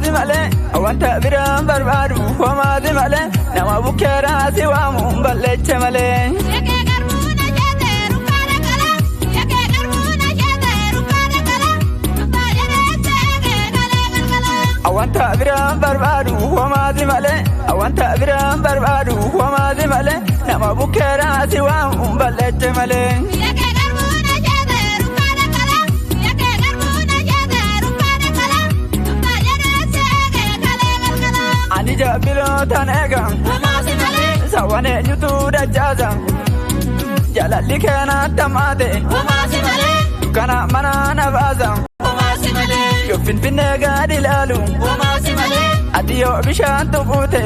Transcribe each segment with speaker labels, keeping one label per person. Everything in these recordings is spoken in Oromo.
Speaker 1: Homaati malee wanta biraan barbaadu homaati malee nama bukkeeraa si waamu balleeche malee. Wanta biraan barbaadu homaati malee wanta biraan barbaadu homaati malee nama bukkeeraa si waamu balleeche malee. Ani jabbilootaan eega sawwan eenyutu dachaasa jaalalli keenaa dhammaate dukkana mana na baasa yoo finfinnee gadi ilaalu ati yoo bishaan tuquute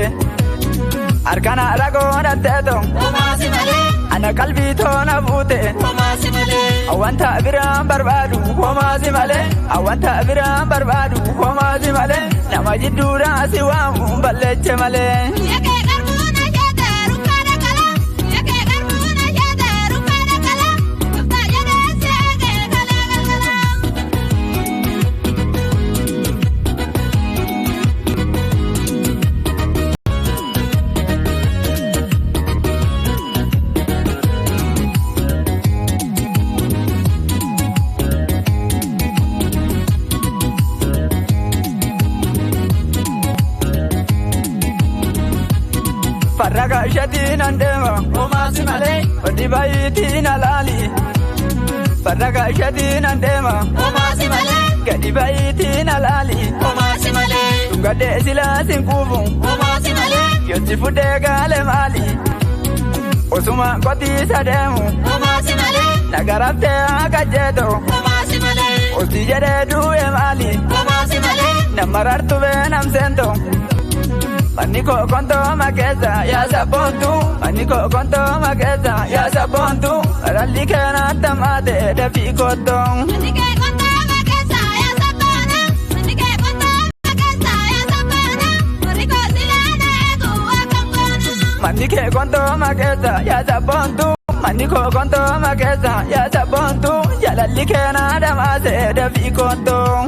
Speaker 1: harkana ragoo dhatteeto ana qalbii toona buute wanta biraan barbaadu homaasi malee wanta biraan barbaadu homaasi malee nama jidduudhaa si waamu balleeche malee. Farraga isheetiin an deema homaasi malee hojii baay'eetiin alaali. Farraga isheetiin an deema homaasi malee gadi baay'eetiin alaali. Homaasi malee dhungadhee silaa sin quufu homaasi malee yooti fudhee gaale maali. Osuma qotiisa deemu homaasi malee nagaraftee akka jeeto homaasi malee osii jedhee du'e maali. Homaasi malee nama rartu bee namseento. Manni koo kontoo keessa yaa sabboontu manni koo kontoo keessa yaa sabboontu ralli keenaa tamaate dafii koottoo. Manni kee kontoo keessa yaa sabboontu manni koo kontoo keessa yaa sabboontu jaalalli keenaa damaase dafii koottoo.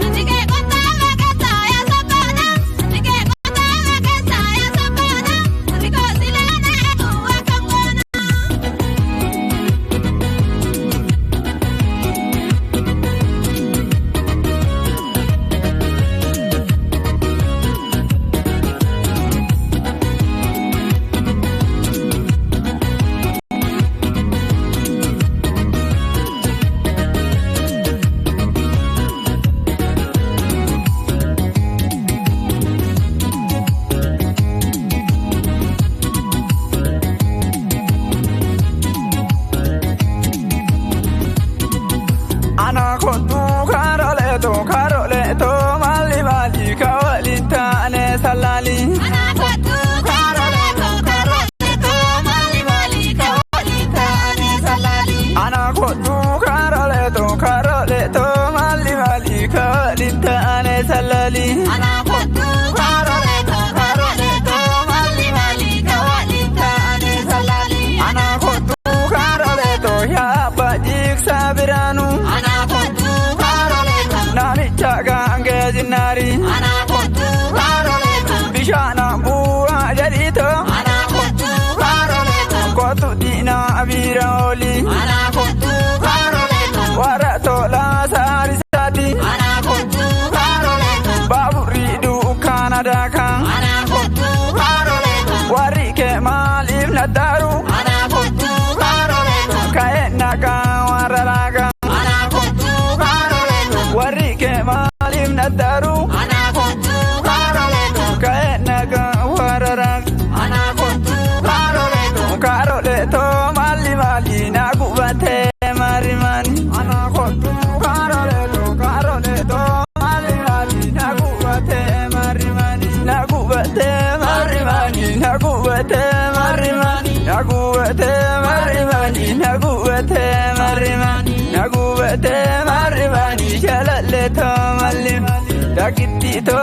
Speaker 1: Ana kottu karoleeto karoleeto maali maali kawali taane salaali.
Speaker 2: Ana kottu karoleeto karoleeto maali maali kawali taane salaali.
Speaker 1: Ana kottu karoleeto karoleeto maali maali kawali taane salaali.
Speaker 2: Ana kottu karoleeto karoleeto maali maali kawali taane salaali.
Speaker 1: Ana kottu karoleeto yaa bajiiksa biraanu.
Speaker 2: Ana kottu karoleeto.
Speaker 1: Namicha gaangee zinnaari.
Speaker 2: Ana kottu karoleeto.
Speaker 1: Bishaan bu'aa jedhiito.
Speaker 2: Ana kottu karoleeto.
Speaker 1: Kottu diinaa bira ooli.
Speaker 2: Ana kottu karoleeto.
Speaker 1: Warra tolaa saarisaati.
Speaker 2: Ana kottu karoleeto.
Speaker 1: Baaburri dukkana daakaa.
Speaker 2: Ana kottu karoleeto.
Speaker 1: Warri kee maaliif na daaru?
Speaker 2: Ana kottu karoleeto.
Speaker 1: Ka'ee nagaa warra raagaa.
Speaker 2: Ana kottu karoleeto.
Speaker 1: Warri kee maaliif na daaru?
Speaker 2: Ana kottu karoleeto.
Speaker 1: Ka'ee nagaa warra raagaa.
Speaker 2: Ana kottu karoleeto.
Speaker 1: Karoleeto maali maali na gubatee maari maani. Ana kottu karoleeto karoleeto maali maali na gubatee maari maani. Na gubatee maari maani na gubatee maari maani. Na gubatee maari maani na gubatee maari maani. Na gubatee maari maani jaalalleeto maali maali. Dakittito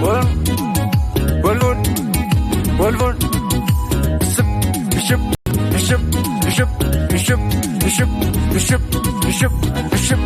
Speaker 1: bol bol bol bol. Sip sip sip sip sip sip sip sip sip.